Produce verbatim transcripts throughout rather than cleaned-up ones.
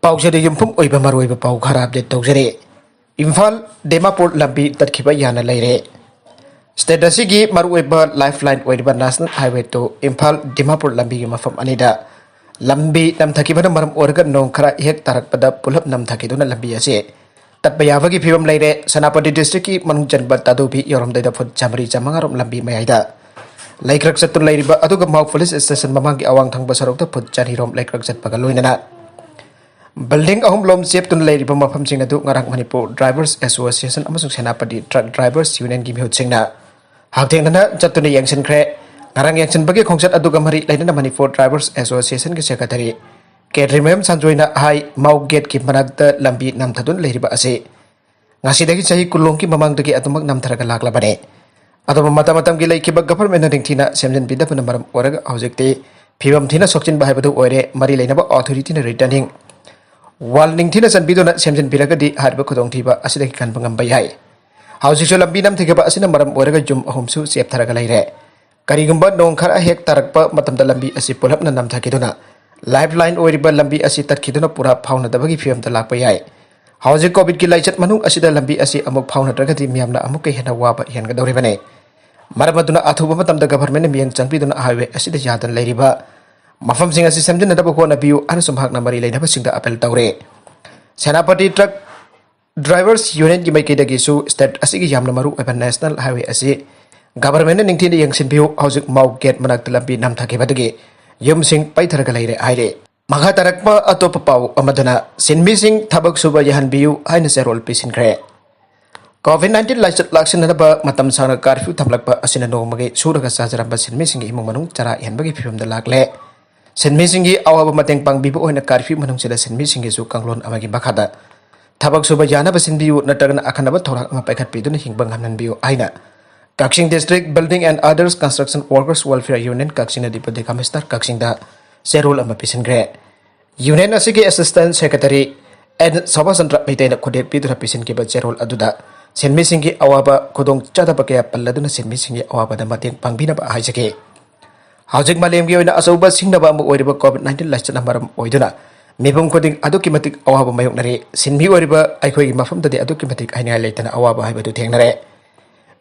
ꯄꯥꯎꯁꯤꯗ ꯌꯨꯝꯐꯝ ꯑꯣꯏꯕ ꯃꯔꯨꯑꯣꯏꯕ ꯄꯥꯎ ꯈꯔ ꯑꯞꯗꯦꯠ ꯇꯧꯖꯔꯤ꯫ ꯏꯝꯐꯥꯜ ꯗꯤꯃꯥꯄꯨꯔ ꯂꯝꯕꯤ ꯇꯠꯈꯤꯕ ꯌꯥꯅ ꯂꯩꯔꯦ꯫ ꯁ꯭ꯇꯦꯠ ꯑꯁꯤꯒꯤ ꯃꯔꯨꯑꯣꯏꯕ ꯂꯥꯏꯐ ꯂꯥꯏꯟ ꯑꯣꯏꯔꯤꯕ national highway two Imphal Dimapur ꯂꯝꯕꯤꯒꯤ ꯃꯐꯝ ꯑꯅꯤꯗ ꯂꯝꯕꯤ ꯅꯝꯊꯈꯤꯕꯅ ꯃꯔꯝ ꯑꯣꯏꯔꯒ ꯅꯣꯡ ꯈꯔ ꯍꯦꯛ ꯇꯥꯔꯛꯄꯗ ꯄꯨꯂꯞ ꯅꯝꯊꯈꯤꯗꯨꯅ ꯂꯝꯕꯤ ꯑꯁꯤ ꯇꯠꯄ ꯌꯥꯕꯒꯤ ꯐꯤꯕꯝ ꯂꯩꯔꯦ꯫ ꯁꯦꯅꯥꯄꯇꯤ ꯗꯤꯁꯇ꯭ꯔꯤꯛꯀꯤ ꯃꯅꯨꯡ ꯆꯟꯕ ꯇꯥꯗꯧꯕꯤ ꯌꯧꯔꯝꯗꯥꯏꯗ ꯐꯨꯠ ꯆꯥꯃꯔꯤ ꯆꯥꯃꯉꯥ ꯔꯣꯝ ꯂꯝꯕꯤ ꯃꯌꯥꯏꯗ ꯂꯩꯀ꯭ꯔꯛ ꯆꯠꯇꯨꯅ ꯂꯩꯔꯤꯕ ꯑꯗꯨꯒ ꯃꯥꯎ ꯄꯨꯂꯤꯁ ꯁ꯭ꯇꯦꯁꯟ ꯃꯃꯥꯡꯒꯤ ꯑꯋꯥꯡ ꯊꯪꯕ ꯁꯔꯨꯛꯇ ꯐꯨꯠ ꯆꯅꯤ ꯔꯣꯝ ꯂꯩꯀ꯭ꯔꯛ ꯆꯠꯄꯒ ꯂꯣꯏꯅꯅ ꯕꯤꯜꯗꯤꯡ ꯑꯍꯨꯝ ꯂꯣꯝ ꯆꯦꯞꯇꯨꯅ ꯂꯩꯔꯤꯕ ꯃꯐꯝꯁꯤꯡ ꯑꯗꯨ ꯉꯔꯥꯡ ꯃꯅꯤꯄꯨꯔ ꯗ꯭ꯔꯥꯏꯚꯔꯁ ꯑꯦꯁꯣꯁꯤꯌꯦꯁꯟ ꯑꯃꯁꯨꯡ ꯁꯦꯅꯥꯄꯇꯤ ꯇ꯭ꯔꯛ ꯗ꯭ꯔꯥꯏꯚꯔꯁ ꯌꯨꯅꯤꯌꯟꯒꯤ ꯃꯤꯍꯨꯠꯁꯤꯡꯅ ꯍꯛꯊꯦꯡꯅꯅ ꯆꯠꯇꯨꯅ ꯌꯦꯡꯁꯤꯟꯈ꯭ꯔꯦ꯫ ꯉꯔꯥꯡ ꯌꯦꯡꯁꯤꯟꯕꯒꯤ ꯈꯣꯡꯆꯠ ꯑꯗꯨꯒ ꯃꯔꯤ ꯂꯩꯅꯅ ꯃꯅꯤꯄꯨꯔ ꯗ꯭ꯔꯥꯏꯚꯔꯁ ꯑꯦꯁꯣꯁꯤꯌꯦꯁꯟꯒꯤ ꯁꯦꯀ꯭ꯔꯦꯇꯔꯤ ꯀꯦ ꯔꯤꯃꯦꯝ ꯁꯟꯖꯣꯏꯅ ꯍꯥꯏ, ꯃꯥꯎ ꯒꯦꯠꯀꯤ ꯃꯅꯥꯛꯇ ꯂꯝꯕꯤ ꯅꯝꯊꯗꯨꯅ ꯂꯩꯔꯤꯕ ꯑꯁꯤ ꯉꯁꯤꯗꯒꯤ ꯆꯍꯤ ꯀꯨꯟꯂꯣꯝꯒꯤ ꯃꯃꯥꯡꯗꯒꯤ ꯑꯗꯨꯃꯛ ꯅꯝꯊꯔꯒ ꯂꯥꯛꯂꯕꯅꯤ꯫ ꯑꯗꯨꯕꯨ ꯃꯇꯝ ꯃꯇꯝꯒꯤ ꯂꯩꯈꯤꯕ ꯒꯚꯔꯟꯃꯦꯟꯠꯅ ꯅꯤꯡꯊꯤꯅ ꯁꯦꯝꯖꯤꯟꯕꯤꯗꯕꯅ ꯃꯔꯝ ꯑꯣꯏꯔꯒ ꯍꯧꯖꯤꯛꯇꯤ ꯐꯤꯕꯝ ꯊꯤꯅ ꯁꯣꯛꯆꯤꯟꯕ ꯍꯥꯏꯕꯗꯨ ꯑꯣꯏꯔꯦ꯫ ꯃꯔꯤ ꯂꯩꯅꯕ ꯑꯣꯊꯣꯔꯤꯇꯤꯅ ꯔꯤꯇꯔꯅꯤꯡ ꯋꯥꯔꯅꯤꯡ ꯊꯤꯅ ꯆꯟꯕꯤꯗꯨꯅ ꯁꯦꯝꯖꯤꯟꯕꯤꯔꯒꯗꯤ ꯍꯥꯏꯔꯤꯕ ꯈꯨꯗꯣꯡꯊꯤꯕ ꯑꯁꯤꯗꯒꯤ ꯀꯟꯕ ꯉꯝꯕ ꯌꯥꯏ꯫ ꯍꯧꯖꯤꯛꯁꯨ ꯂꯝꯕꯤ ꯅꯝꯊꯈꯤꯕ ꯑꯁꯤꯅ ꯃꯔꯝ ꯑꯣꯏꯔꯒ ꯌꯨꯝ ꯑꯍꯨꯝꯁꯨ ꯆꯦꯞꯊꯔꯒ ꯂꯩꯔꯦ꯫ ꯀꯔꯤꯒꯨꯝꯕ ꯅꯣꯡ ꯈꯔ ꯍꯦꯛ ꯇꯥꯔꯛꯄ ꯃꯇꯝꯗ ꯂꯝꯕꯤ ꯑꯁꯤ ꯄꯨꯂꯞꯅ ꯅꯝꯊꯈꯤꯗꯨꯅ ꯂꯥꯏꯐ ꯂꯥꯏꯟ ꯑꯣꯏꯔꯤꯕ ꯂꯝꯕꯤ ꯑꯁꯤ ꯇꯠꯈꯤꯗꯨꯅ ꯄꯨꯔꯥ ꯐꯥꯎꯅꯗꯕꯒꯤ ꯐꯤꯕꯝꯗ ꯂꯥꯛꯄ ꯌꯥꯏ꯫ ꯍꯧꯖꯤꯛ ꯀꯣꯚꯤꯗꯀꯤ ꯂꯥꯏꯆꯠ ꯃꯅꯨꯡ ꯑꯁꯤꯗ ꯂꯝꯕꯤ ꯑꯁꯤ ꯑꯃꯨꯛ ꯐꯥꯎꯅꯗ꯭ꯔꯒꯗꯤ ꯃꯤꯌꯥꯝꯅ ꯑꯃꯨꯛꯀ ꯍꯦꯟꯅ ꯋꯥꯕ ꯍꯦꯟꯒꯗꯧꯔꯤꯕꯅꯤ꯫ ꯃꯔꯝ ꯑꯗꯨꯅ ꯑꯊꯨꯕ ꯃꯇꯝꯗ ꯒꯚꯔꯟꯃꯦꯟꯠꯅ ꯃꯤꯠꯌꯦꯡ ꯆꯪꯕꯤꯗꯨꯅ ꯍꯥꯏꯋꯦ ꯑꯁꯤꯗ ꯌꯥꯗꯅ ꯂꯩꯔꯤꯕ ꯃꯐꯝꯁꯤꯡ ꯑꯁꯤ ꯁꯦꯝꯖꯤꯟꯅꯅꯕ ꯍꯣꯠꯅꯕꯤꯌꯨ ꯍꯥꯏꯅꯁꯨ ꯃꯍꯥꯛꯅ ꯃꯔꯤ ꯂꯩꯅꯕꯁꯤꯡꯗ ꯑꯄꯤꯜ ꯇꯧꯔꯦ꯫ ꯁꯦꯅꯥꯄꯇꯤ ꯇ꯭ꯔꯛ ꯗ꯭ꯔꯥꯏꯚꯔꯁ ꯌꯨꯅꯤꯌꯟꯒꯤ ꯃꯥꯏꯀꯩꯗꯒꯤꯁꯨ ꯁ꯭ꯇꯦꯠ ꯑꯁꯤꯒꯤ ꯌꯥꯝꯅ ꯃꯔꯨ ꯑꯣꯏꯕ ꯅꯦꯁꯅꯦꯜ ꯍꯥꯏꯋꯦ ꯑꯁꯤ ꯒꯚꯔꯟꯃꯦꯟꯠꯅ ꯅꯤꯡꯊꯤꯅ ꯌꯦꯡꯁꯤꯟꯕꯤꯌꯨ, ꯍꯧꯖꯤꯛ ꯃꯥꯎ ꯒꯦꯠ ꯃꯅꯥꯛꯇ ꯂꯝꯕꯤ ꯅꯝꯊꯈꯤꯕꯗꯒꯤ ꯌꯨꯝꯁꯤꯡ ꯄꯩꯊꯔꯒ ꯂꯩꯔꯦ ꯍꯥꯏꯔꯦ꯫ ꯃꯈꯥ ꯇꯥꯔꯛꯄ ꯑꯇꯣꯞꯄ ꯄꯥꯎ ꯑꯃꯗꯅ ꯁꯤꯟꯃꯤꯁꯤꯡ ꯊꯕꯛ ꯁꯨꯕ ꯌꯥꯍꯟꯕꯤꯌꯨ ꯍꯥꯏꯅ ꯆꯦꯔꯣꯜ ꯄꯤꯁꯤꯟꯈ꯭ꯔꯦ꯫ ꯀꯣꯚꯤꯗ ꯅꯥꯏꯟꯇꯤꯟ ꯂꯥꯏꯆꯠ ꯂꯥꯛꯁꯤꯟꯅꯅꯕ ꯃꯇꯝ ꯁꯥꯡꯅ ꯀꯥꯔꯐ꯭ꯌꯨ ꯊꯝꯂꯛꯄ ꯑꯁꯤꯅ ꯅꯣꯡꯃꯒꯤ ꯁꯨꯔꯒ ꯆꯥꯖꯔꯝꯕ ꯁꯤꯟꯃꯤꯁꯤꯡꯒꯤ ꯏꯃꯨꯡ ꯃꯅꯨꯡ ꯆꯔꯥ ꯍꯦꯟꯕꯒꯤ ꯐꯤꯕꯝꯗ ꯂꯥꯛꯂꯦ꯫ ꯁꯤꯟꯃꯤꯁꯤꯡꯒꯤ ꯑꯋꯥꯕ ꯃꯇꯦꯡ ꯄꯥꯡꯕꯤꯕ ꯑꯣꯏꯅ ꯀꯥꯔꯐ꯭ꯌꯨ ꯃꯅꯨꯡꯁꯤꯗ ꯁꯤꯟꯃꯤꯁꯤꯡꯒꯤꯁꯨ ꯀꯥꯡꯂꯣꯟ ꯑꯃꯒꯤ ꯃꯈꯥꯗ ꯊꯕꯛ ꯁꯨꯕ ꯌꯥꯅꯕ ꯁꯤꯟꯕꯤꯌꯨ ꯅꯠꯇ꯭ꯔꯒꯅ ꯑꯈꯟꯅꯕ ꯊꯧꯔꯥꯡ ꯑꯃ ꯄꯥꯏꯈꯠꯄꯤꯗꯨꯅ ꯍꯤꯡꯕ ꯉꯝꯍꯟꯕꯤꯌꯨ ꯍꯥꯏꯅ ꯀꯛꯆꯤꯡ District Building and Others Construction Workers Welfare Union ꯀꯛꯆꯤꯡꯅ Deputy Commissioner ꯀꯛꯆꯤꯡꯗ ꯆꯦꯔꯣꯜ ꯑꯃ ꯄꯤꯁꯤꯟꯈ꯭ꯔꯦ꯫ ꯌꯨꯅꯤꯌꯟ ꯑꯁꯤꯒꯤ Assistant Secretary ꯑꯦꯟ ꯁꯣꯚꯥꯆꯟꯗ꯭ꯔ ꯃꯩꯇꯩꯅ ꯈꯨꯗꯦꯞ ꯄꯤꯗꯨꯅ ꯄꯤꯁꯤꯟꯈꯤꯕ ꯆꯦꯔꯣꯜ ꯑꯗꯨꯗ ꯁꯤꯟꯃꯤꯁꯤꯡꯒꯤ ꯑꯋꯥꯕ ꯈꯨꯗꯣꯡ ꯆꯥꯗꯕ ꯀꯌꯥ ꯄꯜꯂꯗꯨꯅ ꯁꯤꯟꯃꯤꯁꯤꯡꯒꯤ ꯑꯋꯥꯕꯗ ꯃꯇꯦꯡ ꯄꯥꯡꯕꯤꯅꯕ ꯍꯥꯏꯖꯒꯦ꯫ ꯍꯧꯖꯤꯛ ꯃꯥꯂꯦꯝꯒꯤ ꯑꯣꯏꯅ ꯑꯆꯧꯕ ꯁꯤꯡꯅꯕ ꯑꯃ ꯑꯣꯏꯔꯤꯕ ꯀꯣꯚꯤꯗ ꯅꯥꯏꯟꯇꯤꯟ ꯂꯥꯏꯆꯠꯅ ꯃꯔꯝ ꯑꯣꯏꯗꯨꯅ ꯃꯤꯄꯨꯝ ꯈꯨꯗꯤꯡ ꯑꯗꯨꯛꯀꯤ ꯃꯇꯤꯛ ꯑꯋꯥꯕ ꯃꯥꯌꯣꯛꯅꯔꯤ꯫ ꯁꯤꯟꯃꯤ ꯑꯣꯏꯔꯤꯕ ꯑꯩꯈꯣꯏꯒꯤ ꯃꯐꯝꯗꯗꯤ ꯑꯗꯨꯛꯀꯤ ꯃꯇꯤꯛ ꯍꯥꯏꯅꯤꯡꯉꯥꯏ ꯂꯩꯇꯅ ꯑꯋꯥꯕ ꯍꯥꯏꯕꯗꯨ ꯊꯦꯡꯅꯔꯦ꯫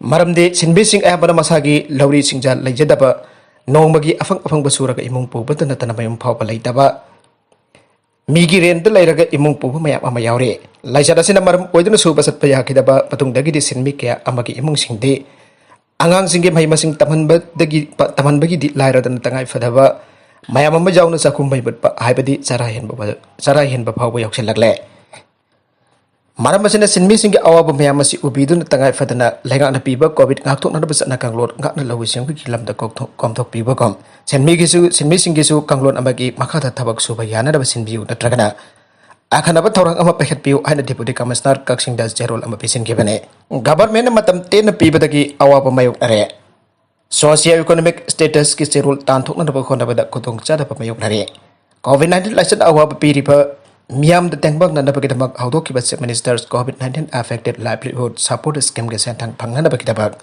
ꯃꯔꯝꯗꯤ ꯁꯤꯟꯃꯤꯁꯤꯡ ꯑꯌꯥꯝꯕꯅ ꯃꯁꯥꯒꯤ ꯂꯧꯔꯤ ꯁꯤꯡꯖꯥ ꯂꯩꯖꯗꯕ, ꯅꯣꯡꯃꯒꯤ ꯑꯐꯪ ꯑꯐꯪꯕ ꯁꯨꯔꯒ ꯏꯃꯨꯡ ꯄꯨꯕꯇ ꯅꯠꯇꯅ ꯃꯌꯨꯝ ꯐꯥꯎꯕ ꯂꯩꯇꯕ, ꯃꯤꯒꯤ ꯔꯦꯟꯗ ꯂꯩꯔꯒ ꯏꯃꯨꯡ ꯄꯨꯕ ꯃꯌꯥꯝ ꯑꯃ ꯌꯥꯎꯔꯤ꯫ ꯂꯥꯏꯆꯠ ꯑꯁꯤꯅ ꯃꯔꯝ ꯑꯣꯏꯗꯨꯅ ꯁꯨꯕ ꯆꯠꯄ ꯌꯥꯈꯤꯗꯕ ꯃꯇꯨꯡꯗꯒꯤꯗꯤ ꯁꯤꯟꯃꯤ ꯀꯌꯥ ꯑꯃꯒꯤ ꯏꯃꯨꯡꯁꯤꯡꯗꯤ ꯑꯉꯥꯡꯁꯤꯡꯒꯤ ꯃꯍꯩ ꯃꯁꯤꯡ ꯇꯝꯍꯟꯕꯗꯒꯤ, ꯇꯝꯍꯟꯕꯒꯤꯗꯤ ꯂꯥꯏꯔꯗꯅ ꯇꯉꯥꯏ ꯐꯗꯕ ꯃꯌꯥꯝ ꯑꯃ ꯌꯥꯎꯅ ꯆꯥꯛꯈꯨꯝ ꯃꯩ ꯃꯨꯠꯄ ꯍꯥꯏꯕꯗꯤ ꯆꯔꯥ ꯍꯦꯟꯕ, ꯆꯔꯥ ꯍꯦꯟꯕ ꯐꯥꯎꯕ ꯌꯥꯎꯁꯤꯜꯂꯛꯂꯦ꯫ ꯃꯔꯝ ꯑꯁꯤꯅ ꯁꯤꯟꯃꯤꯁꯤꯡꯒꯤ ꯑꯋꯥꯕ ꯃꯌꯥꯝ ꯑꯁꯤ ꯎꯕꯤꯗꯨꯅ ꯇꯉꯥꯏ ꯐꯗꯅ ꯂꯩꯉꯥꯛꯅ ꯄꯤꯕ ꯀꯣꯚꯤꯗ ꯉꯥꯛꯊꯣꯛꯅꯅꯕ ꯆꯠꯅ ꯀꯥꯡꯂꯣꯟ ꯉꯥꯛꯅ ꯂꯧꯎ ꯁꯤꯡꯎꯒꯤ ꯂꯝꯗ ꯀꯣꯝꯊꯣꯛ-, ꯀꯣꯝꯊꯣꯛꯄꯤꯕꯒꯨꯝ ꯁꯤꯟꯃꯤꯒꯤꯁꯨ, ꯁꯤꯟꯃꯤꯁꯤꯡꯒꯤꯁꯨ ꯀꯥꯡꯂꯣꯟ ꯑꯃꯒꯤ ꯃꯈꯥꯗ ꯊꯕꯛ ꯁꯨꯕ ꯌꯥꯅꯅꯕ ꯁꯤꯟꯕꯤꯌꯨ ꯅꯠꯇ꯭ꯔꯒꯅ ꯑꯈꯟꯅꯕ ꯊꯧꯔꯥꯡ ꯑꯃ ꯄꯥꯏꯈꯠꯄꯤꯌꯨ ꯍꯥꯏꯅ Deputy Commissioner ꯀꯛꯆꯤꯡꯗ ꯆꯦꯔꯣꯜ ꯑꯃ ꯄꯤꯁꯤꯟꯈꯤꯕꯅꯤ꯫ Governmentꯅ ꯃꯇꯝ ꯇꯦꯟꯅ ꯄꯤꯕꯗꯒꯤ ꯑꯋꯥꯕ ꯃꯥꯌꯣꯛꯅꯔꯦ꯫ Socio-economic statusꯀꯤ ꯆꯦꯔꯣꯜ ꯇꯥꯟꯊꯣꯛꯅꯅꯕ ꯍꯣꯠꯅꯕꯗ ꯈꯨꯗꯣꯡꯆꯥꯗꯕ ꯃꯥꯌꯣꯛꯅꯔꯦ꯫ COVID nineteen ꯂꯥꯏꯆꯠꯅ ꯑꯋꯥꯕ ꯄꯤꯔꯤꯕ ꯃꯤꯌꯥꯝꯗ ꯇꯦꯡꯕꯥꯡꯅꯅꯕꯒꯤꯗꯃꯛ ꯍꯧꯗꯣꯛꯈꯤꯕ Chief Minister's COVID nineteen Affected Livelihood Support Schemeꯒꯤ ꯁꯦꯟꯊꯪ ꯐꯪꯅꯅꯕꯒꯤꯗꯃꯛ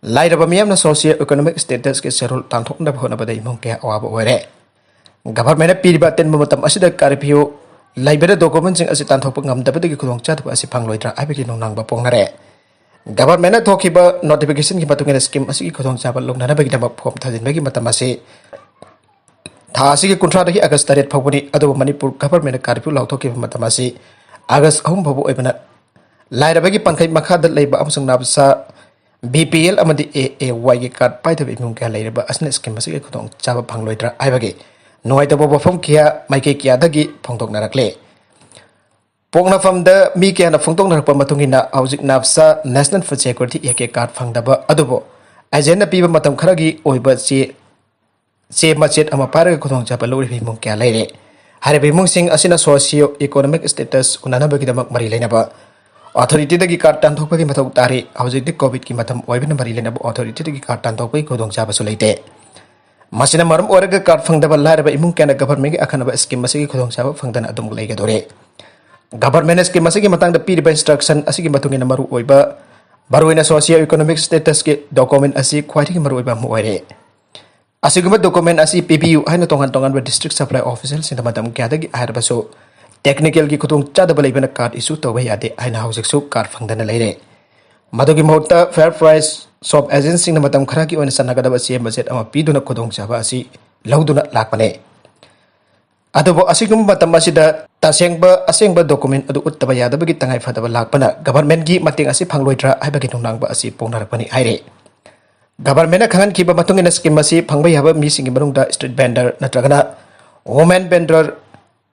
ꯂꯥꯏꯔꯕ ꯃꯤꯌꯥꯝꯅ socio-economic statusꯀꯤ ꯆꯦꯔꯣꯜ ꯇꯥꯟꯊꯣꯛꯅꯕ ꯍꯣꯠꯅꯕꯗ ꯏꯃꯨꯡ ꯀꯌꯥ ꯑꯋꯥꯕ ꯑꯣꯏꯔꯦ꯫ Governmentꯅ ꯄꯤꯔꯤꯕ ꯑꯇꯦꯟꯕ ꯃꯇꯝ ꯑꯁꯤꯗ curfew ꯂꯩꯕꯅ documentꯁꯤꯡ ꯑꯁꯤ ꯇꯥꯟꯊꯣꯛꯄ ꯉꯝꯗꯕꯗꯒꯤ ꯈꯨꯗꯣꯡꯆꯥꯗꯕ ꯑꯁꯤ ꯐꯪꯂꯣꯏꯗ꯭ꯔꯥ ꯍꯥꯏꯕꯒꯤ ꯅꯨꯡꯅꯥꯡꯕ ꯄꯣꯛꯅꯔꯦ꯫ Governmentꯅ ꯊꯣꯛꯈꯤꯕ notificationꯒꯤ ꯃꯇꯨꯡ ꯏꯟꯅ scheme ꯑꯁꯤꯒꯤ ꯈꯨꯗꯣꯡꯆꯥꯕ ꯂꯧꯅꯅꯕꯒꯤꯗꯃꯛ form ꯊꯥꯖꯤꯟꯕꯒꯤ ꯃꯇꯝ ꯑꯁꯤ ꯊꯥ ꯑꯁꯤꯒꯤ ꯀꯨꯟꯊ꯭ꯔꯥꯗꯒꯤ August ꯇꯔꯦꯠ ꯐꯥꯎꯕꯅꯤ꯫ ꯑꯗꯨꯕꯨ ꯃꯅꯤꯄꯨꯔ governmentꯅ curfew ꯂꯥꯎꯊꯣꯛꯈꯤꯕ ꯃꯇꯝ ꯑꯁꯤ August ꯑꯍꯨꯝ ꯐꯥꯎꯕ ꯑꯣꯏꯕꯅ ꯂꯥꯏꯔꯕꯒꯤ ꯄꯟꯈꯩ ꯃꯈꯥꯗ ꯂꯩꯕ ꯑꯃꯁꯨꯡ ꯅꯥꯞꯁꯥ, BPL ꯑꯃꯗꯤ AAYꯒꯤ card ꯄꯥꯏꯗꯕ ꯏꯃꯨꯡ ꯀꯌꯥ ꯂꯩꯔꯤꯕ ꯑꯁꯤꯅ scheme ꯑꯁꯤꯒꯤ ꯈꯨꯗꯣꯡꯆꯥꯕ ꯐꯪꯂꯣꯏꯗ꯭ꯔꯥ ꯍꯥꯏꯕꯒꯤ ꯅꯨꯡꯉꯥꯏꯇꯕ ꯋꯥꯐꯝ ꯀꯌꯥ ꯃꯥꯏꯀꯩ ꯀꯌꯥꯗꯒꯤ ꯐꯣꯡꯗꯣꯛꯅꯔꯛꯂꯤ꯫ ꯄꯣꯛꯅꯐꯝꯗ ꯃꯤ ꯀꯌꯥꯅ ꯐꯣꯡꯗꯣꯛꯅꯔꯛꯄ ꯃꯇꯨꯡ ꯏꯟꯅ ꯍꯧꯖꯤꯛ ꯅꯥꯞꯁꯥ National Food Security Actꯀꯤ card ꯐꯪꯗꯕ ꯑꯗꯨꯕꯨ agentꯅ ꯄꯤꯕ ꯃꯇꯝ ꯈꯔꯒꯤ ꯑꯣꯏꯕ ꯆꯦ, ꯆꯦ ꯃꯆꯦꯠ ꯑꯃ ꯄꯥꯏꯔꯒ ꯈꯨꯗꯣꯡꯆꯥꯕ ꯂꯧꯔꯤꯕ ꯏꯃꯨꯡ ꯀꯌꯥ ꯂꯩꯔꯦ꯫ ꯍꯥꯏꯔꯤꯕ ꯏꯃꯨꯡꯁꯤꯡ ꯑꯁꯤꯅ socio-economic status ꯎꯅꯅꯕꯒꯤꯗꯃꯛ ꯃꯔꯤ ꯂꯩꯅꯕ authorityꯗꯒꯤ card ꯇꯥꯟꯊꯣꯛꯄꯒꯤ ꯃꯊꯧ ꯇꯥꯔꯤ꯫ ꯍꯧꯖꯤꯛꯇꯤ COVIDꯀꯤ ꯃꯇꯝ ꯑꯣꯏꯕꯅ ꯃꯔꯤ ꯂꯩꯅꯕ authorityꯗꯒꯤ card ꯇꯥꯟꯊꯣꯛꯄꯒꯤ ꯈꯨꯗꯣꯡꯆꯥꯕꯁꯨ ꯂꯩꯇꯦ꯫ ꯃꯁꯤꯅ ꯃꯔꯝ ꯑꯣꯏꯔꯒ card ꯐꯪꯗꯕ ꯂꯥꯏꯔꯕ ꯏꯃꯨꯡ ꯀꯌꯥꯅ governmentꯀꯤ ꯑꯈꯟꯅꯕ scheme ꯑꯁꯤꯒꯤ ꯈꯨꯗꯣꯡꯆꯥꯕ ꯐꯪꯗꯅ ꯑꯗꯨꯝ ꯂꯩꯒꯗꯧꯔꯤ꯫ Government scheme ꯑꯁꯤꯒꯤ ꯃꯇꯥꯡꯗ ꯄꯤꯔꯤꯕ instruction ꯑꯁꯤꯒꯤ ꯃꯇꯨꯡ ꯏꯟꯅ ꯃꯔꯨꯑꯣꯏꯕ, ꯃꯔꯨꯑꯣꯏꯅ socio-economic statusꯀꯤ document ꯑꯁꯤ ꯈ꯭ꯋꯥꯏꯗꯒꯤ ꯃꯔꯨꯑꯣꯏꯕ ꯑꯃ ꯑꯣꯏꯔꯦ꯫ ꯑꯁꯤꯒꯨꯝꯕ document ꯑꯁꯤ ꯄꯤꯕꯤꯌꯨ ꯍꯥꯏꯅ ꯇꯣꯉꯥꯟ ꯇꯣꯉꯥꯟꯕ district supply officialꯁꯤꯡꯗ ꯃꯇꯝ ꯀꯌꯥꯗꯒꯤ ꯍꯥꯏꯔꯕꯁꯨ technicalꯒꯤ ꯈꯨꯗꯣꯡꯆꯥꯗꯕ ꯂꯩꯕꯅ card issue ꯇꯧꯕ ꯌꯥꯗꯦ ꯍꯥꯏꯅ ꯍꯧꯖꯤꯛꯁꯨ card ꯐꯪꯗꯅ ꯂꯩꯔꯦ꯫ ꯃꯗꯨꯒꯤ ꯃꯍꯨꯠꯇ fair price shop agentꯁꯤꯡꯅ ꯃꯇꯝ ꯈꯔꯒꯤ ꯑꯣꯏꯅ ꯆꯠꯅꯒꯗꯕ C M budget ꯑꯃ ꯄꯤꯗꯨꯅ ꯈꯨꯗꯣꯡꯆꯥꯕ ꯑꯁꯤ ꯂꯧꯗꯨꯅ ꯂꯥꯛꯄꯅꯦ꯫ ꯑꯗꯨꯕꯨ ꯑꯁꯤꯒꯨꯝꯕ ꯃꯇꯝ ꯑꯁꯤꯗ ꯇꯁꯦꯡꯕ ꯑꯁꯦꯡꯕ document ꯑꯗꯨ ꯎꯠꯇꯕ ꯌꯥꯗꯕꯒꯤ ꯇꯉꯥꯏ ꯐꯗꯕ ꯂꯥꯛꯄꯅ governmentꯀꯤ ꯃꯇꯦꯡ ꯑꯁꯤ ꯐꯪꯂꯣꯏꯗ꯭ꯔꯥ ꯍꯥꯏꯕꯒꯤ ꯅꯨꯡꯅꯥꯡꯕ ꯑꯁꯤ ꯄꯣꯛꯅꯔꯛꯄꯅꯤ ꯍꯥꯏꯔꯦ꯫ Governmentꯅ ꯈꯪꯍꯟꯈꯤꯕ ꯃꯇꯨꯡ ꯏꯟꯅ scheme ꯑꯁꯤ ꯐꯪꯕ ꯌꯥꯕ ꯃꯤꯁꯤꯡꯒꯤ ꯃꯅꯨꯡꯗ street vendor ꯅꯠꯇ꯭ꯔꯒꯅ women vendor,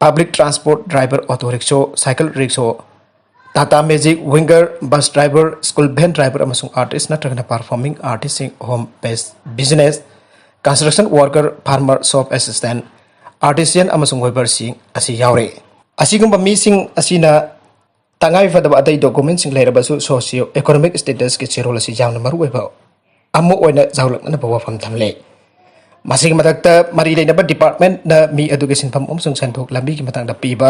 public transport driver, auto rickshaw, cycle rickshaw, Tata Magic, Winger, bus driver, school van driver ꯑꯃꯁꯨꯡ artist ꯅꯠꯇ꯭ꯔꯒꯅ performing artistꯁꯤꯡ, home based business, construction worker, farmer, shop assistant, artisan ꯑꯃꯁꯨꯡ weaverꯁꯤꯡ ꯑꯁꯤ ꯌꯥꯎꯔꯦ꯫ ꯑꯁꯤꯒꯨꯝꯕ ꯃꯤꯁꯤꯡ ꯑꯁꯤꯅ ꯇꯉꯥꯏ ꯐꯗꯕ ꯑꯇꯩ documentꯁꯤꯡ ꯂꯩꯔꯕꯁꯨ socio economic statusꯀꯤ ꯆꯦꯔꯣꯜ ꯑꯁꯤ ꯌꯥꯝꯅ ꯃꯔꯨꯑꯣꯏꯕ ꯑꯃ ꯑꯣꯏꯅ ꯌꯥꯎꯔꯛꯅꯅꯕ ꯋꯥꯐꯝ ꯊꯝꯂꯦ꯫ ꯃꯁꯤꯒꯤ ꯃꯊꯛꯇ ꯃꯔꯤ ꯂꯩꯅꯕ departmentꯅ ꯃꯤ ꯑꯗꯨꯒꯤ ꯁꯤꯟꯐꯝ ꯑꯃꯁꯨꯡ ꯁꯦꯟꯊꯣꯛ ꯂꯝꯕꯤꯒꯤ ꯃꯇꯥꯡꯗ ꯄꯤꯕ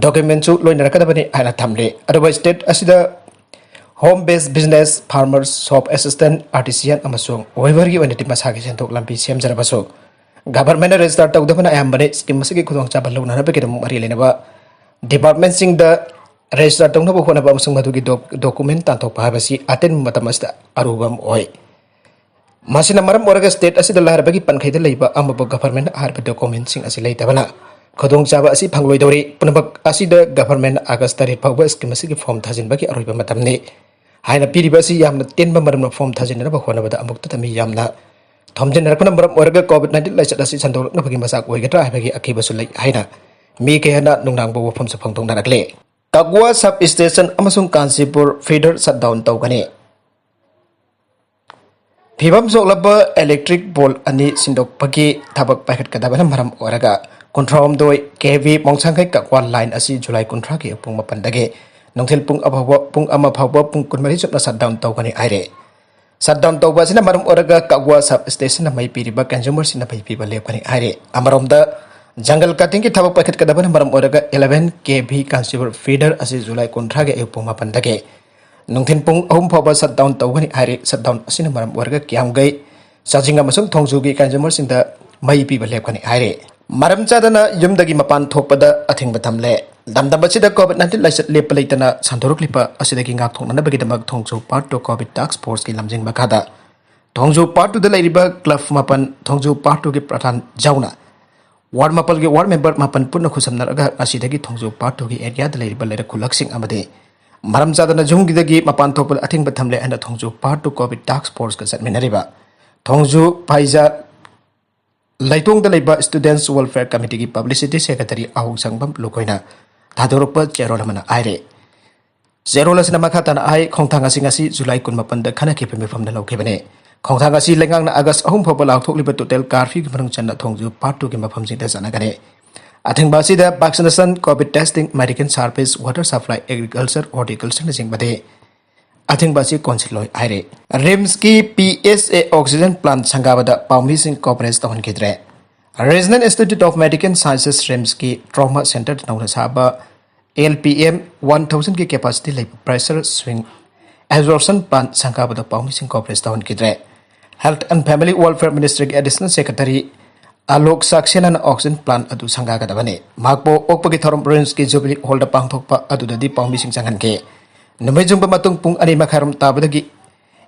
documentꯁꯨ ꯂꯣꯏꯅꯔꯛꯀꯗꯕꯅꯤ ꯍꯥꯏꯅ ꯊꯝꯂꯦ꯫ ꯑꯗꯨꯒ state ꯑꯁꯤꯗ home based business, farmers, shop assistant, artisan ꯑꯃꯁꯨꯡ weaverꯒꯤ ꯑꯣꯏꯅꯗꯤ ꯃꯁꯥꯒꯤ ꯁꯦꯟꯊꯣꯛ ꯂꯝꯕꯤ ꯁꯦꯝꯖꯔꯕꯁꯨ governmentꯅ register ꯇꯧꯗꯕꯅ ꯑꯌꯥꯝꯕꯅꯤ꯫ Scheme ꯑꯁꯤꯒꯤ ꯈꯨꯗꯣꯡꯆꯥꯕ ꯂꯧꯅꯅꯕꯒꯤꯗꯃꯛ ꯃꯔꯤ ꯂꯩꯅꯕ departmentꯁꯤꯡꯗ register ꯇꯧꯅꯕ ꯍꯣꯠꯅꯕ ꯑꯃꯁꯨꯡ ꯃꯗꯨꯒꯤ doc-, document ꯇꯥꯟꯊꯣꯛꯄ ꯍꯥꯏꯕꯁꯤ ꯑꯇꯦꯟꯕ ꯃꯇꯝ ꯑꯁꯤꯗ ꯑꯔꯨꯕ ꯑꯃ ꯑꯣꯏ꯫ ꯃꯁꯤꯅ ꯃꯔꯝ ꯑꯣꯏꯔꯒ state ꯑꯁꯤꯗ ꯂꯥꯏꯔꯕꯒꯤ ꯄꯟꯈꯩꯗ ꯂꯩꯕ ꯑꯃꯕꯨ governmentꯅ ꯍꯥꯏꯔꯤꯕ documentꯁꯤꯡ ꯑꯁꯤ ꯂꯩꯇꯕꯅ ꯈꯨꯗꯣꯡꯆꯥꯕ ꯑꯁꯤ ꯐꯪꯂꯣꯏꯗꯧꯔꯤ꯫ ꯄꯨꯝꯅꯃꯛ ꯑꯁꯤꯗ governmentꯅ August ꯇꯔꯦꯠ ꯐꯥꯎꯕ scheme ꯑꯁꯤꯒꯤ form ꯊꯥꯖꯤꯟꯕꯒꯤ ꯑꯔꯣꯏꯕ ꯃꯇꯝꯅꯤ ꯍꯥꯏꯅ ꯄꯤꯔꯤꯕ ꯑꯁꯤ ꯌꯥꯝꯅ ꯇꯦꯟꯕ ꯃꯔꯝꯅ form ꯊꯥꯖꯤꯟꯅꯅꯕ ꯍꯣꯠꯅꯕꯗ ꯑꯃꯨꯛꯇꯗ ꯃꯤ ꯌꯥꯝꯅ ꯊꯣꯝꯖꯤꯟꯅꯔꯛꯄꯅ ꯃꯔꯝ ꯑꯣꯏꯔꯒ COVID nineteen ꯂꯥꯏꯆꯠ ꯑꯁꯤ ꯁꯟꯗꯣꯔꯛꯅꯕꯒꯤ ꯃꯆꯥꯛ ꯑꯣꯏꯒꯗ꯭ꯔꯥ ꯍꯥꯏꯕꯒꯤ ꯑꯀꯤꯕꯁꯨ ꯂꯩ ꯍꯥꯏꯅ ꯃꯤ ꯀꯌꯥꯅ ꯅꯨꯡꯅꯥꯡꯕ ꯋꯥꯐꯝꯁꯨ ꯐꯣꯡꯗꯣꯛꯅꯔꯛꯂꯤ꯫ ꯀꯒꯋꯥ sub station ꯑꯃꯁꯨꯡ ꯀꯥꯟꯆꯤꯄꯨꯔ feeder shutdown ꯇꯧꯒꯅꯤ꯫ ꯐꯤꯕꯝ ꯁꯣꯛꯂꯕ electric pole ꯑꯅꯤ ꯁꯤꯟꯗꯣꯛꯄꯒꯤ ꯊꯕꯛ ꯄꯥꯏꯈꯠꯀꯗꯕꯅ ꯃꯔꯝ ꯑꯣꯏꯔꯒ ꯀꯨꯟꯊ꯭ꯔꯥꯍꯨꯝꯗꯣꯏ KV ꯃꯣꯡꯁꯥꯡꯈꯩ ꯀꯛꯋꯥ line ꯑꯁꯤ July ꯀꯨꯟꯊ꯭ꯔꯥꯒꯤ ꯄꯨꯡ ꯃꯥꯄꯟꯗꯒꯤ ꯅꯨꯡꯊꯤꯜ ꯄꯨꯡ ꯑꯃ ꯐꯥꯎꯕ, ꯄꯨꯡ ꯑꯃ ꯐꯥꯎꯕ ꯄꯨꯡ ꯀꯨꯟꯃꯔꯤ ꯆꯨꯞꯅ shutdown ꯇꯧꯒꯅꯤ ꯍꯥꯏꯔꯦ꯫ Shutdown ꯇꯧꯕ ꯑꯁꯤꯅ ꯃꯔꯝ ꯑꯣꯏꯔꯒ ꯀꯛꯋꯥ sub stationꯅ ꯃꯩ ꯄꯤꯔꯤꯕ consumerꯁꯤꯡꯅ ꯃꯩ ꯄꯤꯕ ꯂꯦꯞꯀꯅꯤ ꯍꯥꯏꯔꯦ꯫ ꯑꯃꯔꯣꯝꯗ jungle cuttingꯒꯤ ꯊꯕꯛ ꯄꯥꯏꯈꯠꯀꯗꯕꯅ ꯃꯔꯝ ꯑꯣꯏꯔꯒ eleven KV ꯀꯥꯟꯆꯤꯄꯨꯔ feeder ꯑꯁꯤ July ꯀꯨꯟꯊ꯭ꯔꯥꯒꯤ ꯑꯌꯨꯛ ꯄꯨꯡ ꯃꯥꯄꯟꯗꯒꯤ ꯅꯨꯡꯊꯤꯜ ꯄꯨꯡ ꯑꯍꯨꯝ ꯐꯥꯎꯕ shutdown ꯇꯧꯒꯅꯤ ꯍꯥꯏꯔꯤ꯫ Shutdown ꯑꯁꯤꯅ ꯃꯔꯝ ꯑꯣꯏꯔꯒ ꯀꯤꯌꯥꯝꯒꯩ ꯆꯥꯖꯤꯡ ꯑꯃꯁꯨꯡ ꯊꯣꯡꯖꯨꯒꯤ ꯀꯟꯖꯨꯃꯔꯁꯤꯡꯗ ꯃꯩ ꯄꯤꯕ ꯂꯦꯞꯀꯅꯤ ꯍꯥꯏꯔꯤ꯫ ꯃꯔꯝ ꯆꯥꯗꯅ ꯌꯨꯝꯗꯒꯤ ꯃꯄꯥꯟ ꯊꯣꯛꯄꯗ ꯑꯊꯤꯡꯕ ꯊꯝꯂꯦ꯫ ꯂꯝꯗꯝ ꯑꯁꯤꯗ ꯀꯣꯚꯤꯗ ꯅꯥꯏꯟꯇꯤꯟ ꯂꯥꯏꯆꯠ ꯂꯦꯞꯄ ꯂꯩꯇꯅ ꯁꯟꯗꯣꯔꯛꯂꯤꯕ ꯑꯁꯤꯗꯒꯤ ꯉꯥꯛꯊꯣꯛꯅꯅꯕꯒꯤꯗꯃꯛ ꯊꯣꯡꯖꯨ ꯄꯥꯔꯠ ꯇꯨ ꯀꯣꯚꯤꯗ ꯇꯥꯁ꯭ꯛ ꯐꯣꯔꯁꯀꯤ ꯂꯝꯖꯤꯡ ꯃꯈꯥꯗ ꯊꯣꯡꯖꯨ ꯄꯥꯔꯠ ꯇꯨꯗ ꯂꯩꯔꯤꯕ ꯀ꯭ꯂꯕ ꯃꯥꯄꯟ, ꯊꯣꯡꯖꯨ ꯄꯥꯔꯠ ꯇꯨꯒꯤ ꯄ꯭ꯔꯙꯥꯟ ꯌꯥꯎꯅ ꯋꯥꯔꯗ ꯃꯥꯄꯜꯒꯤ ꯋꯥꯔꯗ ꯃꯦꯝꯕꯔ ꯃꯥꯄꯟ ꯄꯨꯟꯅ ꯈꯨꯠꯁꯝꯅꯔꯒ ꯉꯁꯤꯗꯒꯤ ꯊꯣꯡꯖꯨ ꯄꯥꯔꯠ ꯇꯨꯒꯤ ꯑꯦꯔꯤꯌꯥꯗ ꯂꯩꯔꯤꯕ ꯂꯩꯔꯛ ꯈꯨꯜꯂꯛꯁꯤꯡ ꯑꯃꯗꯤ ꯃꯔꯝ ꯆꯥꯗꯅ ꯌꯨꯝꯒꯤꯗꯒꯤ ꯃꯄꯥꯟ ꯊꯣꯛꯄꯗ ꯑꯊꯤꯡꯕ ꯊꯝꯂꯦ ꯍꯥꯏꯅ ꯊꯣꯡꯖꯨ ꯄꯥꯔꯠ ꯇꯨ ꯀꯣꯚꯤꯗ ꯇꯥꯁ꯭ꯛ ꯐꯣꯔꯁꯀ ꯆꯠꯃꯤꯟꯅꯔꯤꯕ ꯊꯣꯡꯖꯨ ꯐꯥꯏꯖꯥ ꯂꯩꯇꯣꯡꯗ ꯂꯩꯕ ꯁ꯭ꯇꯨꯗꯦꯟꯠꯁ ꯋꯦꯜꯐꯤꯌꯔ ꯀꯃꯤꯇꯤꯒꯤ ꯄꯕ꯭ꯂꯤꯁꯤꯇꯤ ꯁꯦꯀ꯭ꯔꯦꯇꯔꯤ ꯑꯍꯧꯁꯪꯕꯝ ꯂꯨꯈꯣꯏꯅ ꯊꯥꯗꯣꯔꯛꯄ ꯆꯦꯔꯣꯜ ꯑꯃꯅ ꯍꯥꯏꯔꯦ꯫ ꯆꯦꯔꯣꯜ ꯑꯁꯤꯅ ꯃꯈꯥ ꯇꯥꯅ ꯍꯥꯏ, ꯈꯣꯡꯊꯥꯡ ꯑꯁꯤ ꯉꯁꯤ ꯖꯨꯂꯥꯏ ꯀꯨꯟꯃꯥꯄꯟꯗ ꯈꯟꯅꯈꯤꯕ ꯃꯤꯐꯝꯗ ꯂꯧꯈꯤꯕꯅꯤ꯫ ꯈꯣꯡꯊꯥꯡ ꯑꯁꯤ ꯂꯩꯉꯥꯛꯅ ꯑꯥꯒꯁ ꯑꯍꯨꯝ ꯐꯥꯎꯕ ꯂꯥꯎꯊꯣꯛꯂꯤꯕ ꯇꯣꯇꯦꯜ ꯀꯥꯔꯐ꯭ꯌꯨꯒꯤ ꯃꯅꯨꯡ ꯆꯟꯅ ꯊꯣꯡꯖꯨ ꯄꯥꯔꯠ ꯇꯨꯒꯤ ꯃꯐꯝꯁꯤꯡꯗ ꯆꯠꯅꯒꯅꯤ꯫ ꯑꯊꯤꯡꯕ ꯑꯁꯤꯗ vaccination, COVID testing, medical service, water supply, agriculture, ꯍꯣꯔꯇꯤꯀꯜꯆꯔꯅꯆꯤꯡꯕꯗꯤ ꯑꯊꯤꯡꯕ ꯑꯁꯤ ꯀꯣꯟꯁꯤꯜꯂꯣꯏ ꯍꯥꯏꯔꯤ꯫ ꯔꯤꯝꯁꯀꯤ P S A oxygen plant ꯁꯪꯒꯥꯕꯗ ꯄꯥꯎꯃꯤꯁꯤꯡ ꯀꯣꯚꯔꯦꯖ ꯇꯧꯍꯟꯈꯤꯗ꯭ꯔꯦ꯫ Regional institute of medical sciences, ꯔꯤꯝꯁꯀꯤ ꯇ꯭ꯔꯣꯃꯥ ꯁꯦꯟꯇꯔꯗ ꯅꯧꯅ ꯁꯥꯕ ꯑꯦꯜ ꯄꯤ ꯑꯦꯝ ꯋꯥꯟ ꯊꯥꯎꯖꯟꯒꯤ ꯀꯦꯄꯥꯁꯤꯇꯤ ꯂꯩꯕ ꯄ꯭ꯔꯦꯁꯔ ꯁ꯭ꯋꯤꯡ ꯑꯦꯕꯖꯣꯔꯞꯁꯟ ꯄ꯭ꯂꯥꯟꯠ ꯁꯪꯒꯥꯕꯗ ꯄꯥꯎꯃꯤꯁꯤꯡ ꯀꯣꯚꯔꯦꯖ ꯇꯧꯍꯟꯈꯤꯗ꯭ꯔꯦ꯫ ꯍꯦꯜꯊ ꯑꯦꯟ ꯐꯦꯃꯤꯂꯤ ꯋꯦꯜꯐꯤꯌꯔ ꯃꯤꯅꯤꯁꯇ꯭ꯔꯤꯒꯤ ꯑꯦꯗꯤꯁꯅꯦꯜ ꯁꯦꯀ꯭ꯔꯦꯇꯔꯤ ꯑꯂꯣꯛ ꯁꯥꯛꯁꯦꯅꯥꯅ ꯑꯣꯛꯁꯤꯖꯦꯟ ꯄ꯭ꯂꯥꯟꯠ ꯑꯗꯨ ꯁꯪꯒꯥꯒꯗꯕꯅꯤ꯫ ꯃꯍꯥꯛꯄꯨ ꯑꯣꯛꯄꯒꯤ ꯊꯧꯔꯝ ꯔꯤꯝꯁꯀꯤ ꯖꯨꯕꯤꯂꯤ ꯍꯣꯜꯗ ꯄꯥꯡꯊꯣꯛꯄ ꯑꯗꯨꯗꯗꯤ ꯄꯥꯎꯃꯤꯁꯤꯡ ꯆꯪꯍꯟꯈꯤ꯫ ꯅꯨꯃꯤꯠ ꯌꯨꯡꯕ ꯃꯇꯨꯡ ꯄꯨꯡ ꯑꯅꯤ ꯃꯈꯥꯏꯔꯣꯝ ꯇꯥꯕꯗꯒꯤ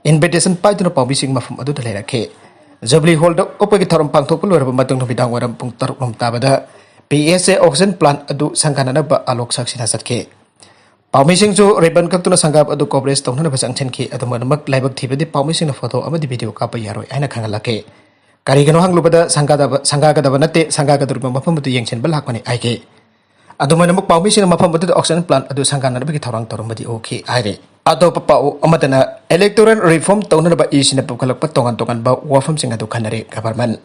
ꯏꯟꯚꯤꯇꯦꯁꯟ ꯄꯥꯏꯗꯨꯅ ꯄꯥꯎꯃꯤꯁꯤꯡ ꯃꯐꯝ ꯑꯗꯨꯗ ꯂꯩꯔꯛꯈꯤ꯫ ꯖꯨꯕꯤꯂꯤ ꯍꯣꯜꯗ ꯑꯣꯛꯄꯒꯤ ꯊꯧꯔꯝ ꯄꯥꯡꯊꯣꯛꯄ ꯂꯣꯏꯔꯕ ꯃꯇꯨꯡ ꯅꯨꯃꯤꯗꯥꯡ ꯋꯥꯏꯔꯝ ꯄꯨꯡ ꯇꯔꯨꯛ ꯂꯣꯝ ꯇꯥꯕꯗ ꯄꯤ ꯑꯦꯁ ꯑꯦ ꯑꯣꯛꯁꯤꯖꯦꯟ ꯄ꯭ꯂꯥꯟꯠ ꯑꯗꯨ ꯁꯪꯒꯥꯅꯅꯕ ꯑꯂꯣꯛ ꯁꯥꯛꯁꯦꯅꯥ ꯆꯠꯈꯤ꯫ ꯄꯥꯎꯃꯤꯁꯤꯡꯁꯨ ꯔꯤꯕꯟ ꯀꯛꯇꯨꯅ ꯁꯪꯒꯥꯕ ꯑꯗꯨ ꯀꯣꯚꯔꯦꯖ ꯇꯧꯅꯅꯕ ꯆꯪꯁꯤꯟꯈꯤ꯫ ꯑꯗꯨꯃꯛ ꯂꯥꯏꯕꯛ ꯊꯤꯕꯗꯤ ꯄꯥꯎꯃꯤꯁꯤꯡꯅ ꯐꯣꯇꯣ ꯑꯃꯗꯤ ꯚꯤꯗꯤꯑꯣ ꯀꯥꯞꯄ ꯌꯥꯔꯣꯏ ꯍꯥꯏꯅ ꯈꯪꯍꯜꯂꯛꯈꯤ꯫ ꯀꯔꯤꯒꯤꯅꯣ ꯍꯪꯂꯨꯕꯗ ꯁꯪꯒꯥꯗꯕ, ꯁꯪꯒꯥꯒꯗꯕ ꯅꯠꯇꯦ, ꯁꯪꯒꯥꯒꯗꯧꯔꯤꯕ ꯃꯐꯝ ꯑꯗꯨ ꯌꯦꯡꯁꯤꯟꯕ ꯂꯥꯛꯄꯅꯤ ꯍꯥꯏꯈꯤ꯫ ꯑꯗꯨꯃꯥꯏꯅꯃꯛ ꯄꯥꯎꯃꯤꯁꯤꯡꯅ ꯃꯐꯝ ꯑꯗꯨꯗ ꯑꯣꯛꯁꯤꯖꯦꯟ ꯄ꯭ꯂꯥꯟꯠ ꯑꯗꯨ ꯁꯪꯒꯥꯅꯅꯕꯒꯤ ꯊꯧꯔꯥꯡ ꯇꯧꯔꯝꯕꯗꯤ ꯎꯈꯤ ꯍꯥꯏꯔꯤ꯫ ꯑꯇꯣꯞꯄ ꯄꯥꯎ ꯑꯃꯗꯅ, ꯏꯂꯦꯛꯇꯣꯔꯦꯜ ꯔꯤꯐꯣꯔꯝ ꯇꯧꯅꯅꯕ ꯏ ꯁꯤꯅ ꯄꯨꯈꯠꯂꯛꯄ ꯇꯣꯉꯥꯟ ꯇꯣꯉꯥꯟꯕ ꯋꯥꯐꯝꯁꯤꯡ ꯑꯗꯨ ꯈꯟꯅꯔꯦ ꯒꯚꯔꯟꯃꯦꯟꯠ꯫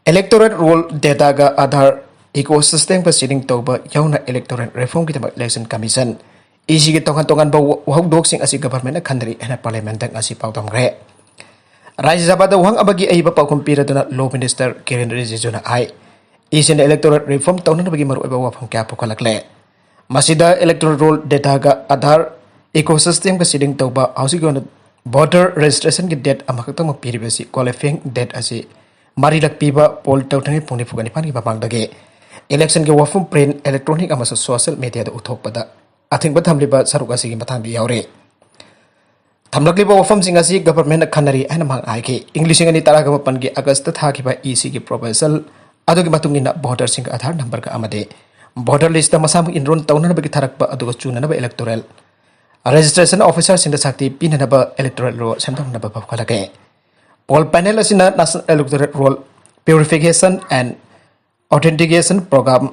ꯏꯂꯦꯛꯇꯣꯔꯦꯜ ꯔꯣꯜ ꯗꯦꯇꯥꯒ ꯑꯥꯙꯥꯔ ꯏꯀꯣꯁꯤꯁꯇꯦꯝꯒ ꯁꯤꯗꯤꯡ ꯇꯧꯕ ꯌꯥꯎꯅ ꯏꯂꯦꯛꯇꯣꯔꯦꯜ ꯔꯤꯐꯣꯔꯝꯒꯤꯗꯃꯛ ꯏꯂꯦꯛꯁꯟ ꯀꯃꯤꯁꯟ, ꯏꯁꯤꯒꯤ ꯇꯣꯉꯥꯟ ꯇꯣꯉꯥꯟꯕ ꯋꯥ-, ꯋꯥꯍꯧꯗꯣꯛꯁꯤꯡ ꯑꯁꯤ ꯒꯚꯔꯟꯃꯦꯟꯠꯅ ꯈꯟꯅꯔꯤ ꯍꯥꯏꯅ ꯄꯥꯔꯂꯤꯌꯥꯃꯦꯟꯠꯇ ꯉꯁꯤ ꯄꯥꯎꯗꯝꯈ꯭ꯔꯦ꯫ ꯔꯥꯖ꯭ꯌ ꯁꯚꯥꯗ ꯋꯥꯍꯪ ꯑꯃꯒꯤ ꯑꯏꯕ ꯄꯥꯎꯈꯨꯝ ꯄꯤꯔꯗꯨꯅ ꯂꯣ ꯃꯤꯅꯤꯁꯇꯔ ꯀꯤꯔꯦꯟ ꯔꯤꯖꯤꯖꯨꯅ ꯍꯥꯏ, ꯏꯁꯤꯅ ꯏꯂꯦꯛꯇꯣꯔꯦꯜ ꯔꯤꯐꯣꯔꯝ ꯇꯧꯅꯅꯕꯒꯤ ꯃꯔꯨꯑꯣꯏꯕ ꯋꯥꯐꯝ ꯀꯌꯥ ꯄꯨꯈꯠꯂꯛꯂꯦ꯫ ꯃꯁꯤꯗ ꯏꯂꯦꯛꯇꯣꯔꯦꯜ ꯔꯣꯜ ꯗꯦꯇꯥꯒ ꯑꯥꯙꯥꯔ ꯏꯀꯣꯁꯤꯁꯇꯦꯝꯒ ꯁꯤꯗꯤꯡ ꯇꯧꯕ, ꯍꯧꯖꯤꯛꯀꯤ ꯑꯣꯏꯅ Voter registrationꯒꯤ date ꯑꯃꯈꯛꯇꯃꯛ ꯄꯤꯔꯤꯕꯁꯤ qualifying date ꯑꯁꯤ ꯃꯔꯤꯔꯛ ꯄꯤꯕ poll ꯇꯧꯗ꯭ꯔꯤꯉꯩ ꯄꯨꯡ ꯅꯤꯐꯨꯒ ꯅꯤꯄꯥꯟꯒꯤ ꯃꯃꯥꯡꯗꯒꯤ electionꯒꯤ ꯋꯥꯐꯝ print, electronic ꯑꯃꯁꯨꯡ social mediaꯗ ꯎꯠꯊꯣꯛꯄꯗ ꯑꯊꯤꯡꯕ ꯊꯝꯂꯤꯕ ꯁꯔꯨꯛ ꯑꯁꯤꯒꯤ ꯃꯇꯥꯡꯗ ꯌꯥꯎꯔꯤ꯫ ꯊꯝꯂꯛꯂꯤꯕ ꯋꯥꯐꯝꯁꯤꯡ ꯑꯁꯤ governmentꯅ ꯈꯟꯅꯔꯤ ꯍꯥꯏꯅ ꯃꯍꯥꯛꯅ ꯍꯥꯏꯈꯤ꯫ ꯏꯪ ꯂꯤꯁꯤꯡ ꯑꯅꯤ ꯇꯔꯥꯒ ꯃꯥꯄꯟꯒꯤ Augustꯇ ꯊꯥꯈꯤꯕ ECꯒꯤ proposal ꯑꯗꯨꯒꯤ ꯃꯇꯨꯡ ꯏꯟꯅ voterꯁꯤꯡꯒ Aadhaar numberꯒ ꯑꯃꯗꯤ voter listꯇ ꯃꯁꯥꯃꯛ enroll ꯇꯧꯅꯅꯕꯒꯤ ꯊꯥꯔꯛꯄ ꯑꯗꯨꯒ ꯆꯨꯅꯅꯕ electoral registration officerꯁꯤꯡꯗ ꯁꯛꯇꯤ ꯄꯤꯅꯅꯕ electoral roll ꯁꯦꯝꯗꯣꯛꯅꯕ ꯄꯥꯎꯈꯠꯂꯛꯂꯤ꯫ Poll panel ꯑꯁꯤꯅ National Electoral Roll Purification and Authentication Program,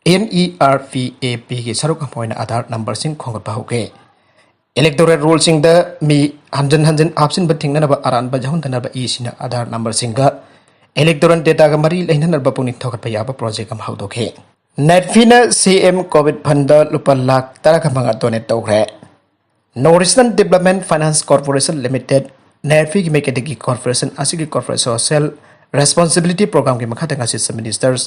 NERPAPꯒꯤ ꯁꯔꯨꯛ ꯑꯃ ꯑꯣꯏꯅ Aadhaar numberꯁꯤꯡ ꯈꯣꯝꯒꯠꯄ ꯍꯧꯈꯤ꯫ Electoral rollꯁꯤꯡꯗ ꯃꯤ ꯍꯟꯖꯤꯟ ꯍꯟꯖꯤꯟ ꯍꯥꯞꯆꯤꯟꯕ ꯊꯤꯡꯅꯅꯕ ꯑꯔꯥꯟꯕ ꯌꯥꯎꯍꯟꯗꯅꯕ ECꯅ Aadhaar numberꯁꯤꯡꯒ electoral dataꯒ ꯃꯔꯤ ꯂꯩꯅꯅꯕ ꯄꯨꯛꯅꯤꯡ ꯊꯧꯒꯠꯄ ꯌꯥꯕ project ꯑꯃ ꯍꯧꯗꯣꯛꯈꯤ꯫ NEDFIꯅ CM COVID fundꯗ ꯂꯨꯄꯥ ꯂꯥꯈ ꯇꯔꯥꯒ ꯃꯉꯥ donate ꯇꯧꯈ꯭ꯔꯦ꯫ North Eastern Development Finance Corporation Limited, NEDFIꯒꯤ ꯃꯥꯏꯀꯩꯗꯒꯤ corporation ꯑꯁꯤꯒꯤ corporate social responsibility programꯒꯤ ꯃꯈꯥꯗ ꯉꯁꯤ Chief Minister's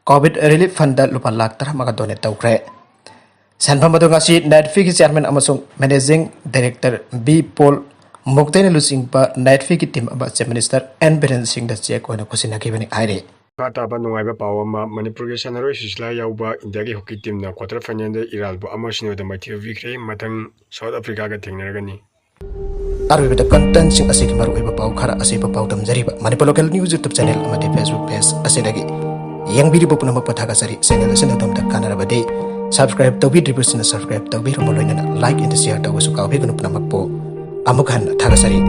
COVID relief fundꯗ ꯂꯨꯄꯥ ꯂꯥꯈ ꯇꯔꯥꯃꯉꯥ donate ꯇꯧꯈ꯭ꯔꯦ꯫ ꯁꯦꯟꯐꯝ ꯑꯗꯨ ꯉꯁꯤ NEDFIꯒꯤ chairman ꯑꯃꯁꯨꯡ managing director B Paul ꯃꯨꯛꯇꯩꯅ ꯂꯨꯆꯤꯡꯕ NEDFIꯒꯤ team ꯑꯃ Chief Minister N ꯕꯤꯔꯦꯟ ꯁꯤꯡꯗ cheque ꯑꯣꯏꯅ ꯈꯨꯠꯁꯤꯟꯅꯈꯤꯕꯅꯤ ꯍꯥꯏꯔꯤ꯫ ꯃꯈꯥ ꯇꯥꯕ ꯅꯨꯡꯉꯥꯏꯕ ꯄꯥꯎ ꯑꯃ, ꯃꯅꯤꯄꯨꯔꯒꯤ ꯁꯥꯟꯅꯔꯣꯏ ꯁꯨꯁꯤꯂꯥ ꯌꯥꯎꯕ ꯏꯟꯗꯤꯌꯥꯒꯤ ꯍꯣꯀꯤ ꯇꯤꯝꯅ quarter finalꯗ ꯏꯔꯥꯟꯕꯨ ꯑꯃ ꯁꯤꯅꯣꯗ ꯃꯥꯏꯊꯤꯕ ꯄꯤꯈ꯭ꯔꯦ꯫ ꯃꯊꯪ ꯁꯥꯎꯠ ꯑꯐ꯭ꯔꯤꯀꯥꯒ ꯊꯦꯡꯅꯔꯒꯅꯤ꯫ ꯑꯔꯣꯏꯕꯗ contentꯁꯤꯡ ꯑꯁꯤꯒꯤ ꯃꯔꯨꯑꯣꯏꯕ ꯄꯥꯎ ꯈꯔ ꯑꯁꯤꯕꯨ ꯄꯥꯎꯗꯝꯖꯔꯤꯕ Manipur Local News YouTube channel ꯑꯃꯗꯤ Facebook page ꯑꯁꯤꯗꯒꯤ ꯌꯦꯡꯕꯤꯔꯤꯕ ꯄꯨꯝꯅꯃꯛꯄꯨ ꯊꯥꯒꯠꯆꯔꯤ꯫ Channel ꯑꯁꯤꯅ ꯑꯗꯣꯝꯗ ꯀꯥꯟꯅꯔꯕꯗꯤ subscribe ꯇꯧꯕꯤꯗ꯭ꯔꯤꯕꯁꯤꯡꯅ subscribe ꯇꯧꯕꯤꯔꯝꯕ ꯂꯣꯏꯅꯅ like and share ꯇꯧꯕꯁꯨ ꯀꯥꯎꯕꯤꯒꯅꯨ꯫ ꯄꯨꯝꯅꯃꯛꯄꯨ ꯑꯃꯨꯛ ꯍꯟꯅ ꯊꯥꯒꯠꯆꯔꯤ꯫